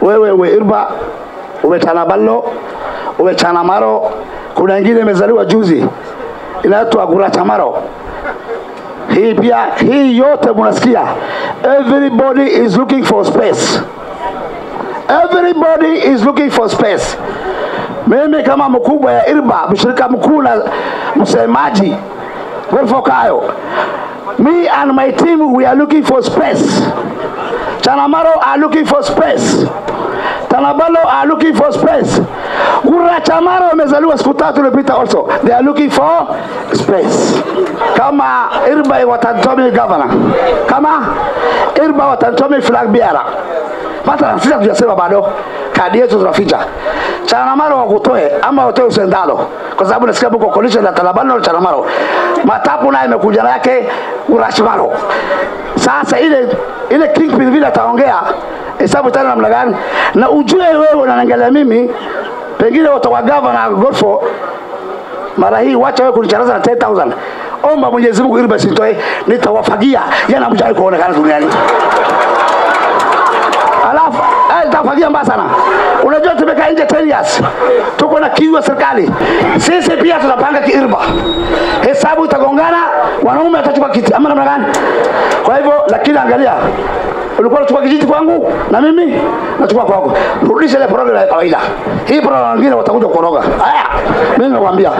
Wewe uwe Irba, uwe Tanaballo, uwe Chanamaro, kuna ingine imezaliwa juzi inaitwa Gurachamaro. Hii pia, hii yote mnasikia. Everybody is looking for space. Everybody is looking for space. Mimi kama mkubwa ya Irba, mshirika mkuu na msemaji Golfo Kayo, me and my team, we are looking for space. Chanamaro are looking for space. Tanabalo are looking for space. Gurachamaro wamezaliwa siku 3 iliyopita also. They are looking for space. Kama Irba watantomi governor, kama Irba watantomi flag bearer. Mathalan sisi hatujasema bado, kadi yetu tunaficha. Chanamaro wakutoe ama watoe usendalo, kwa sababu nasikia huko coalition la Tanabalo na Chanamaro. Matapu naye imekuja yake Gurachamaro. Sasa ile kingpin vile ataongea hesabu tena namna gani? Na ujue wewe unaniangalia mimi, pengine utakuwa governor Golfo mara hii, wacha wewe kunicharaza na 10,000. Omba Mwenyezi Mungu ili basi nitoe, nitawafagia yana mjai kuonekana duniani. Alafu nitawafagia mbaya sana. Unajua tumekaa nje 10 years. Tuko na kiu ya serikali. Sisi pia tunapanga kiirba. Hesabu itagongana, wanaume watachukua kiti ama namna gani? Kwa hivyo lakini angalia, ulikuwa unachukua kijiti kwangu na mimi nachukua kwako. Rudisha ile program ya kawaida. Hii program nyingine watakuja kukoroga. Haya, mimi nakwambia.